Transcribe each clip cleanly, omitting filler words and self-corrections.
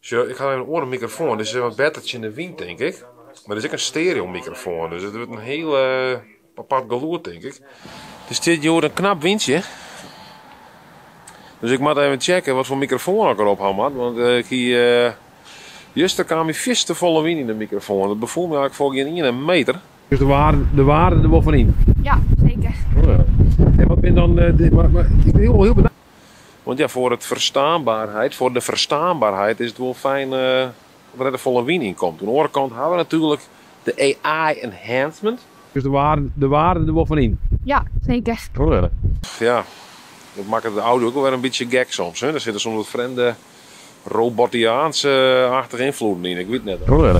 Sjoch, ik ha even in oare mikrofoan, dus is wat better tsjin de wyn, tink ik. Mar it is ek in stereo mikrofoan, dus it wurdt in hiel apart gelûd, tink ik. Der stiet hjoed in knap wyntsje. Dus ik moat even checke wat foar mikrofoan ik erop ha moat, want ik hie juster kaam my fierste folle wyn yn de mikrofoan. Dat befoel my eigentlik foar gjin iene meter. Dus de waarde, de waarde der wol fan yn? Ja, zeker. Oh ja. En wat bin dan, mar, mar, ik bin hiel, hiel benijd. Want ja, foar it ferstaanbaarheid, foar de ferstaanbaarheid is it wol fijn dat der net te folle wyn yn komt. Oan de oare kant ha we natuerlik de AI enhancement. Dus de waarde, de waarde der wol fan yn? Ja, zeker. Oh ja. Ja, dat makket de audio ek wol wer in bytsje gek soms. Hè? Der sitte soms wat frjemde robotiaanse-achtige ynfloeden yn. Ik wit net. Oh ja.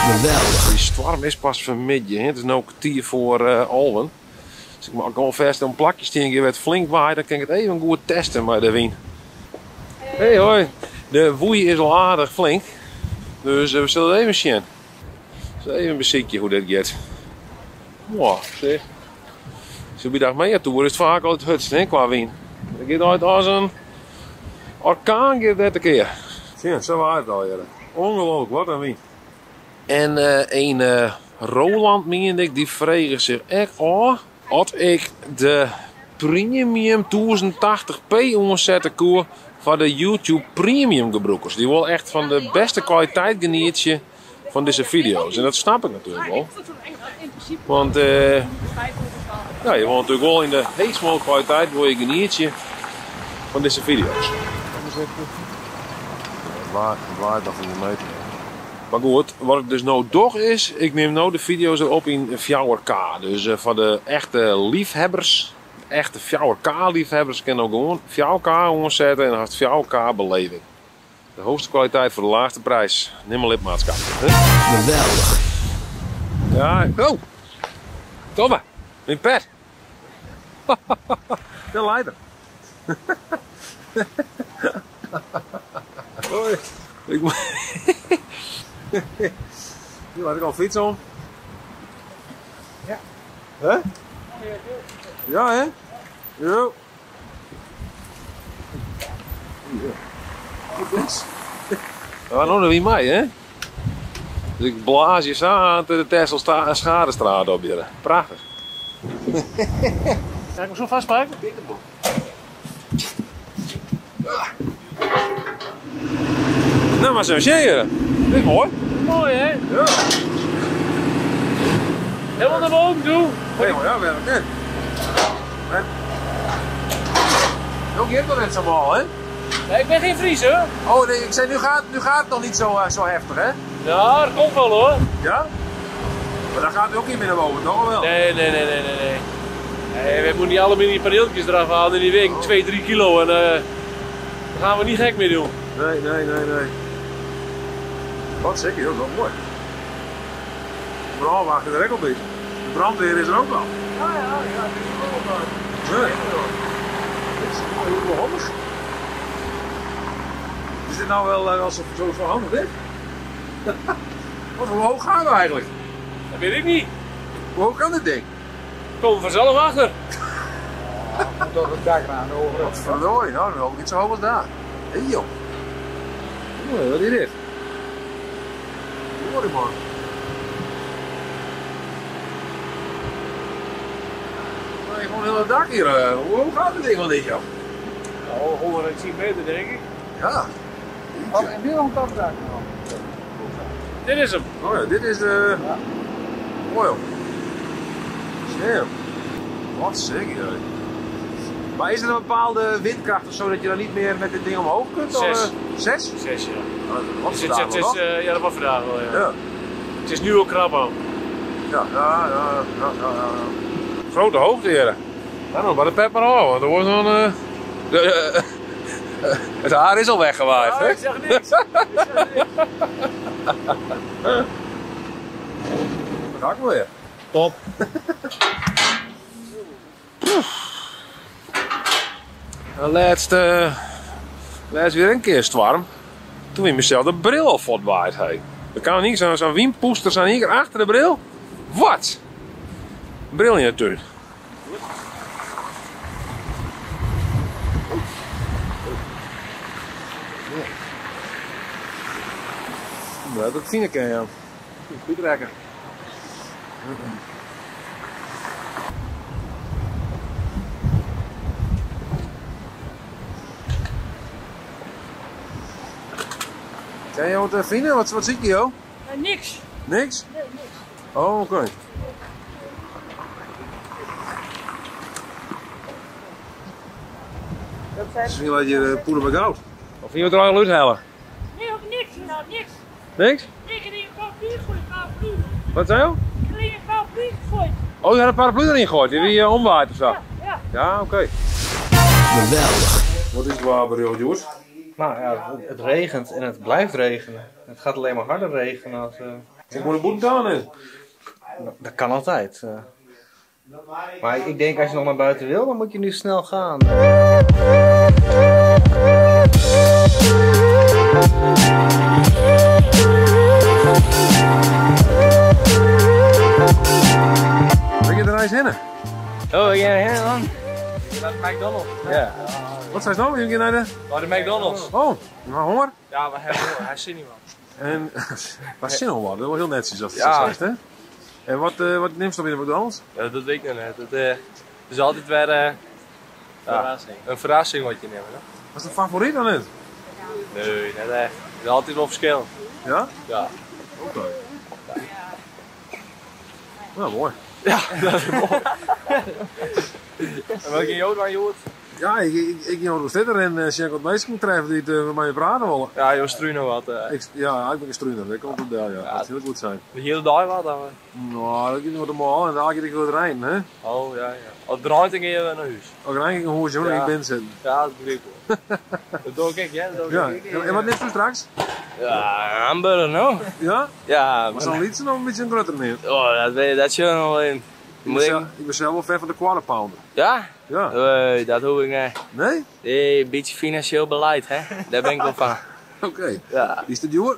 Geweldig. Dy stoarm is pas fanmiddei. Hè? It is no kertier foar alven. Dus ik moat alfêst op in plakje stean gean wêr't it flink waait, dan kin ik it even goed teste mei de wyn. Hey hoi, de woei is al aardich flink, dus we sille even sjen. Dus even besykje hoe dit giet. Wow, zeg. Zo by de Achmeatoer is it faak al it hurdst, hè, kwa wyn. Dat giet altyd as in orkaan giet dêr tekear. Sjen, sa waait it allegearre. Ongelooflijk, wat in wyn. En een Roland miende ik, dy frege sich ek ôf oft ik de Premium 1080p oansette koe foar de YouTube Premium gebrûkers. Dy wol echt fan de bêste kwaliteit genietsje fan dizze fideo's. En dat snap ik natuerlik wol. Want ja, je wol natuerlik wol yn de heechst mooglike kwaliteit wol je genietsje fan dizze fideo's. Het waait noch yn de meter. Mar goed, wat ik dus no doch is, ik nim no de fideo's op yn 4K. Dus foar de echte liefhebbers, de echte 4K liefhebbers, kin no gewoan 4K oansette en dan hast 4K beleving. De hoogste kwaliteit foar de laagste prijs. Nim in lidmaatskap. Geweldig. Ja, oh! Tomme, myn pet. Dêr leit er. Hoi. Ik Hier laat ik al fiets om. Ja. Hè? Ja, hè? Jo. We waren nog wie mei, hè? Dus ik blaas je zo aan de Texel Schadestraat op hier. Prachtig. Kan ik hem zo vastpakken? Nou, maar zo zie je. Dit is mooi. Mooi, hè? Ja. Helemaal naar boven toe. Nee, maar ja, we hebben het. Ook je hebt nog net zo mal, hè? Nee, ik ben geen Fries, hoor. Oh, nee, ik zei, nu gaat het nog niet zo heftig, hè? Ja, dat komt wel, hoor. Ja? Maar dan gaat het ook niet meer naar boven, toch wel? Nee, nee, nee, nee, nee, nee. Nee, we moeten die aluminium paneeltjes eraf halen en die wegen 2, 3 kilo en daar gaan we niet gek mee doen. Nee, nee, nee, nee. Wat zeker, dat is wel mooi. De brandwacht is er ook al bij. De brandweer is er ook al. Ja, ja, ja, die is er ook al. Nee. Dit is wel heel handig. Is dit nou wel zo handig, dit? Wat, hoe hoog gaan we eigenlijk? Dat weet ik niet. Hoe hoog kan dit ding? Komen we vanzelf achter. Ja, tot het dak aan over. Wat verdorie, nou, dan hoop ik niet zo hoog als daar. Hé hey, joh. Oeh, wat is dit? Hoor man. Nee, gewoon heel het dak hier. Hoe hoog gaat dit ding wel niet, joh? Nou, 110 meter denk ik. Ja. Wat, en nu hangt dat dak nog? Dit is hem. Oh ja, dit is de... Ja. Mooi joh. Scherp. Wat zeg je? Maar is er een bepaalde windkracht of zo dat je dan niet meer met dit ding omhoog kunt? 6. Of 6? 6, ja. Oh, dat was Dus vandaag het wel, is, toch? ja, dat was vandaag wel, ja. Ja. Het is nu al krap aan. Ja, ja, ja, ja, ja, ja. Grote hoogte, heren. Nou, nog maar de pet maar af, want er wordt dan het haar is al weggewaaid, Ja, hè? ik zeg niks. Ik zeg niks. Daar ga ik weer. Top. De laatste weer een keer storm. Toen ik mezelf de bril al voortwaaid, hey. Er kan niet zo'n windpoester zijn hier achter de bril. Wat? Bril in de tuin. Ja, dat fine kin, ja. Kwytrekke. Kin jo it fine? Wat, wat sykje jo? Niks. Niks? Nee, niks. Oh, oké. Misschien laat je poeder met goud. Of je het er al uithalen? Nee, ook niks. Nou, niks. Niks? Ik heb een paraplu gegooid, paraplu. Wat zei je? Ik heb een paraplu gegooid. Oh, je had een paraplu erin gegooid. Die wie omwaait of zo? Ja, ja. Ja, oké. Geweldig. Wat is het waar bij jou, Joert? Nou ja, het regent en het blijft regenen. Het gaat alleen maar harder regenen. Als, Ik moet een boete aan in. Dat kan altijd. Maar ik denk als je nog naar buiten wil, dan moet je nu snel gaan. Ben je de reis heen? Oh, ja, ja, man. Naar de McDonald's. Ja. Wat zei je nou? Je gaat naar de... Oh, de McDonald's. Oh, je hebt honger? Ja, we hebben honger. Hij zit niet, man. En waar zin al wat? Dat was heel netjes als het Ja. zo is, hè? En wat neemt ze dan in de McDonald's? Ja, dat weet ik nog net. Het is altijd weer verrassing. Een verrassing wat je neemt, hè? Was het een favoriet dan net? Nee, net echt. Er is altijd wel verschil. Ja? Ja. Oké. Nou, mooi. Ja, dat is mooi. En welke jood aan Jood? Ja, ik ga nog verder en als ik wat mensen treffen die het met mij praten willen. Ja, joh, struinen wat. Ja, ik ben een struiner, dat komt op daar, ja. Dat zal heel goed zijn. De hele dag wat dan? Nou, dat gaat nog normaal en daar ga ik wel rijden, hè? Oh, ja, ja. Als het draait, dan ga je naar huis. Als ik rijd, ik een hoortje, hoor, Ja. ik ben zitten. Ja, dat begrijp ik wel. Dat doe ik, ja, dat doe Ja. ik. En wat neemt u straks? Ja, een hamburger, nou. Ja? Ja. Maar zo'n liedje nog een beetje een groter neer? Oh, dat weet je, dat zullen we nog wel in. Ik ben zelf wel ver van de quarter pounder. Ja? Ja. Nee, dat hoef ik niet. Nee? Nee, een beetje financieel beleid, hè. Daar ben ik wel van. Oké. Ja. Is het duur?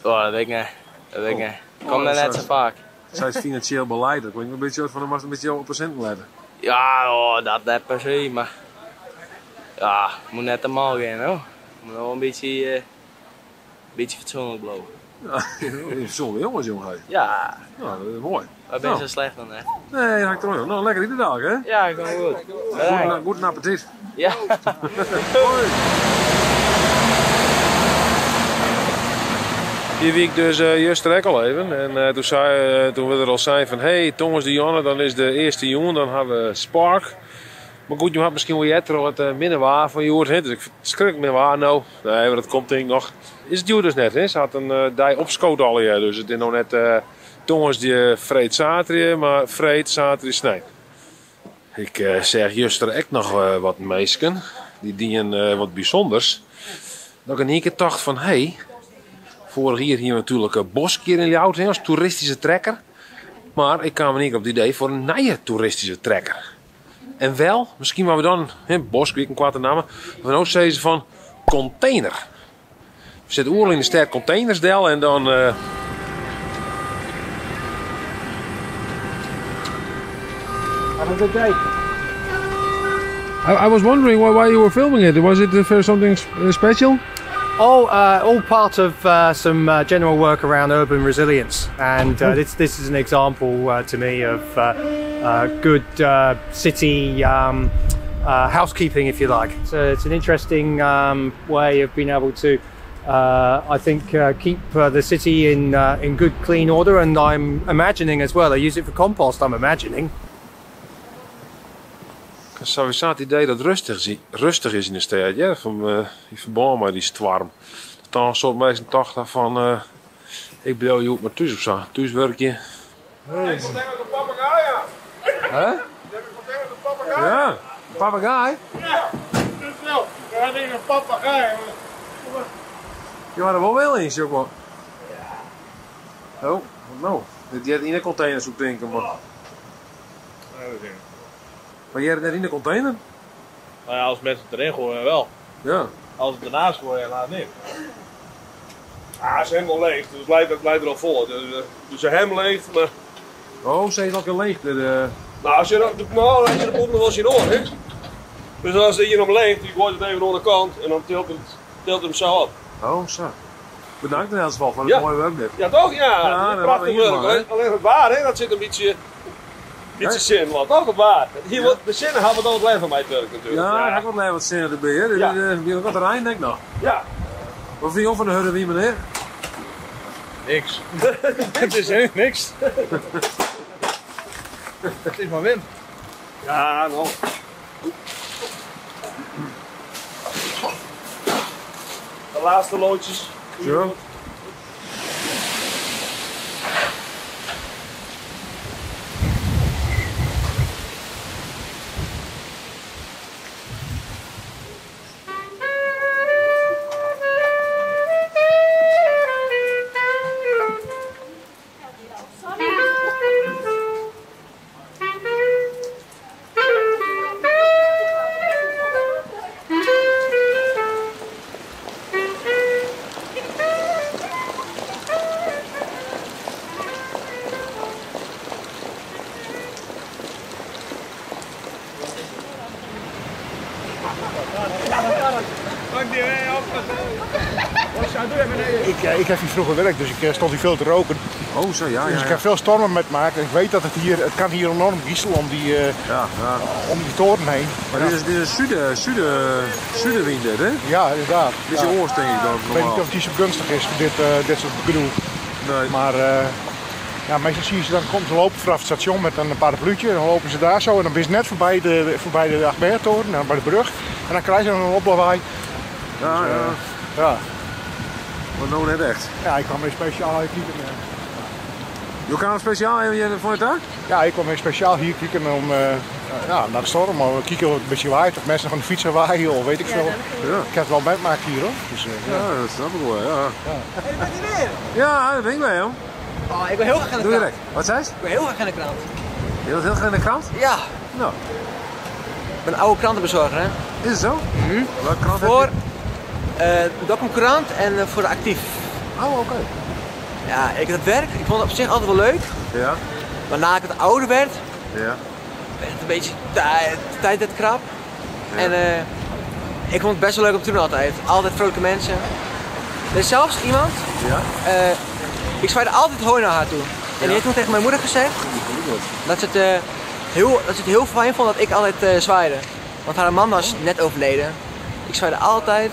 Oh, dat weet ik niet. Dat weet ik niet. Ik kom Oh, daar dat net is zo vaak. Zij is financieel beleid. Dat klinkt een beetje van, dan mag een beetje op procenten letten. Ja, oh, dat net per se, maar... Ja, moet net te mal gaan, hoor. Moet wel een beetje fatsoenlijk blijven. Ja, zo'n jongens, jongen. Ja. Nou, dat is mooi. Waar ben je zo slecht dan, hè? Nee, dat ga ik toch wel. Nou, lekker iedere dag, hè? Ja, ik kom goed. Goed, goed appetit. Ja. Hoi. Die week dus juist trek al even. En toen we er al zijn van, hey, Thomas de Jonne, dan is de eerste jongen, dan hebben we Spark. Maar goed, je had misschien wel jetter wat minder waar van Joert, hè? Dus ik schrik me waar nou. Nee, maar dat komt denk ik nog. Is het duur dus net, hè? Ze had een dij opschoot al, ja. Dus het is nog net Thomas die vreet zaterdag, maar vreet zaterdag snijdt. Ik zeg juist er ook nog wat meisken. Die dienen wat bijzonders. Dat ik in één keer dacht van, hey, vorig jaar hier natuurlijk een boskeer in Ljouwert, hè, als toeristische trekker. Maar ik kwam in één keer op het idee voor een nieuwe toeristische trekker. En wel, misschien waar we dan, hè, Boskwijk en kwarte namen, we ook zeggen van container. We zetten oorlog in de sterk containersdel en dan... Have a good day. I was wondering why you were filming it. Was it for something special? Oh, all part of some general work around urban resilience, and this is an example to me of good city housekeeping, if you like. So it's an interesting way of being able to, I think, keep the city in good, clean order. And I'm imagining as well, they use it for compost. I'm imagining. Ik had sowieso het idee dat het rustig is in de stad, ja? Van die verband met die storm. Dat dan een soort mensen dachten van, ik bel je op maar thuis of zo. Thuis werk je. Hey. Ik wil een papegaai, ja. Hè? Ik wil een papegaai. Ja, een papegaai? Ja, dat is wel. We hadden een papegaai. Je had er wel wel eens, jongen. Ja. Oh, wat nou? Die had in de container zoek denken, maar. Ja, dat denk ik. Maar jij hebt net in de container? Nou ja, als mensen het erin gooien, wel. Ja. Als het ernaast gooien, helaas niet. Ah, het is helemaal leeg, dus het lijkt er al vol. Dus helemaal leeg, maar... Oh, ze is al leeg. Nou, als je de pomp nog wel zien hoor, hè? Dus als je hem leeg, die gooit het even aan de kant en dan tilt het hem zo op. Oh, zo. Bedankt in elk geval voor het Ja. mooie werk dit. Ja, toch? Ja, Ja, dat prachtig hadden we hier werk. maar, hè. Alleen, alleen het waar, hè, dat zit een beetje, beetje zin, want toch het waar. Hier wordt, de zinnen hebben we dan het leven van mij werk natuurlijk. Ja, ik heb wel wat zin erbij. Hè. Dit Ja. is eh, wat Rijn denk ik nog. Ja. Wat vind je van de Hudde wie meneer? Niks. Het is hè, niks. Het is maar Wim. Ja, nou. De laatste loodjes. Zo. Ik heb hier vroeger gewerkt, dus ik stond hier veel te roken. Oh, zo ja. Dus ja, ik heb veel stormen met maken. Ik weet dat het hier, het kan hier enorm gieselen om die, om die toren heen. Maar dit is zuidenwind dit, hè? Ja, inderdaad. Dit is Ja. oorst, denk ik dan. Ik weet niet of die zo gunstig is voor dit soort gedoe. Nee. Maar ja, meestal zie je ze dan komen ze lopen vanaf het station met een parapluutje. En dan lopen ze daar zo en dan ben je net voorbij de Achmeatoren, en dan bij de brug. En dan krijg je een oplawaai. Ja, Dus, ja. ja. Maar nou net echt. Ja, ik kwam weer speciaal hier kijken. Je kwam speciaal even voor het daar? Ja, ik kwam weer speciaal hier kijken om, ja, naar de storm. Om kijken of het een beetje waait, of mensen nog aan de fietsen waaien of weet ik veel. Ja. Ik heb het wel meegemaakt hier hoor. Dus, ja. Ja, dat snap ik wel, ja. Ja. Hey, bent u weer? Ja, dat ben ik bij hem. Oh, ik wil heel graag in de Doe krant. direct. Wat zei ze? Ik wil heel graag in de krant. Je wilt heel graag in de krant? Ja. Nou. Ik ben een oude krantenbezorger, hè. Is het zo? Mm Welke krant heb Voor je? de Dokkum Courant en voor de Actief. Oh, oké. Ja, ik, dat werk, ik vond het op zich altijd wel leuk. Ja. Maar na ik het ouder werd, Ja. werd het een beetje tijd werd krap. Ja. En ik vond het best wel leuk om te doen altijd. Altijd vrolijke mensen. Er is zelfs iemand, Ja. ik zwaaide altijd hooi naar haar toe. En die heeft toen tegen mijn moeder gezegd dat ze het, dat ze het heel fijn vond dat ik altijd zwaaide. Want haar man was net overleden. Ik zwaaide altijd.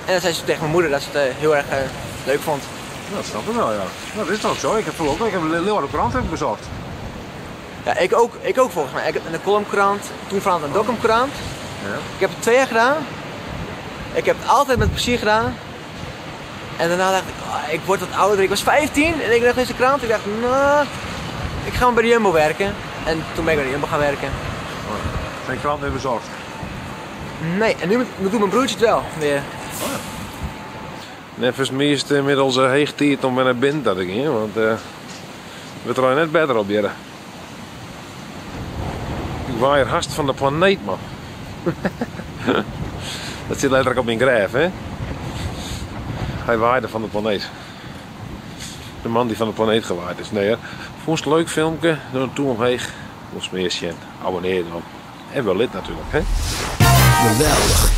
En dan zei ze tegen mijn moeder dat ze het heel erg leuk vond. Ja, dat snap ik wel, ja. Nou, dat is toch ook zo. Ik heb vroeger ook, ik heb Leeuwarden Courant heb ik bezorgd. Ja, ik ook volgens mij. Ik heb een Columnkrant, toen veranderd een Dokkumkrant. Ja. Ik heb het 2 jaar gedaan. Ik heb het altijd met plezier gedaan. En daarna dacht ik, oh, ik word wat ouder. Ik was 15 en ik dacht deze krant. Ik dacht, nou, ik ga maar bij de Jumbo werken. En toen ben ik bij de Jumbo gaan werken. Oh, geen krant meer bezorgd? Nee, en nu doet mijn broertje het wel weer. Oh, ja. Neffens mij is het inmiddels heeg tijd om naar binnen te gaan, want we er net beter op hier. Ik waai er haast van de planeet, man. Dat zit letterlijk op mijn graf, hè? Hij waaide van de planeet. De man die van de planeet gewaaid is. Nee, hè? Vond het een leuk filmpje? Doe een toe omheen. Ons meer zien. Abonneer dan. En wel lid natuurlijk, hè? Geweldig.